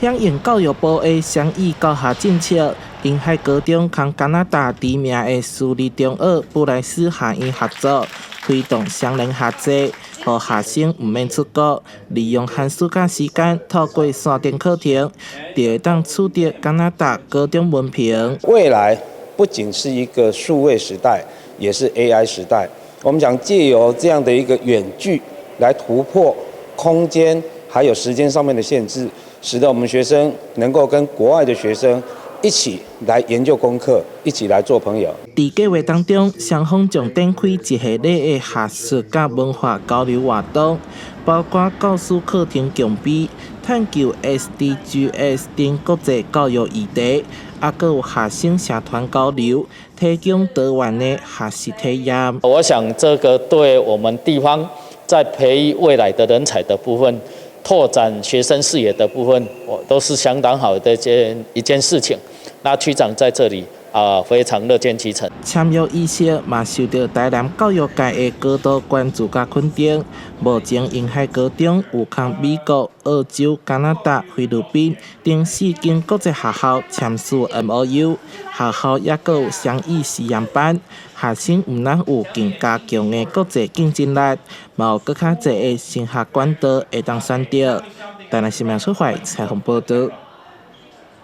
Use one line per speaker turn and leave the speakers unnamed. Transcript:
響應教育部的雙語教學政策，瀕海高中佮加拿大知名的私立中學布萊斯學院合作，推動雙聯學制，予學生毋免出國，利用寒暑假時間，透過線頂課程，就會當取得加拿大高中文憑。
未來不僅是一個數位時代，也是 AI 時代。我們想借由這樣的一個遠距來突破空間還有時間上面的限制，使得我們學生能夠跟國外的學生一起來研究功課，一起來做朋友。
佇計劃當中，雙方將展開一系列的學術佮文化交流活動，包括教師課程共備、探究 SDGs 等國際教育議題，猶閣有學生社團交流，提供多元的學習體驗。
我想這個對我們地方在培育未來的人才的部分，拓展學生視野的部分，我都是相當好的一件事情。那區長在這裡啊，非常樂見其成。
簽約儀式嘛，受到台南教育界的高度關注佮肯定。目前，瀕海高中有佮美國、澳洲、加拿大、菲律賓等四間國際學校簽署 MOU，學校猶閣有雙語實驗班，學生毋但有更加強的國際競爭力，嘛有閣較濟的升學管道會當選擇。台南新聞出發採訪報導。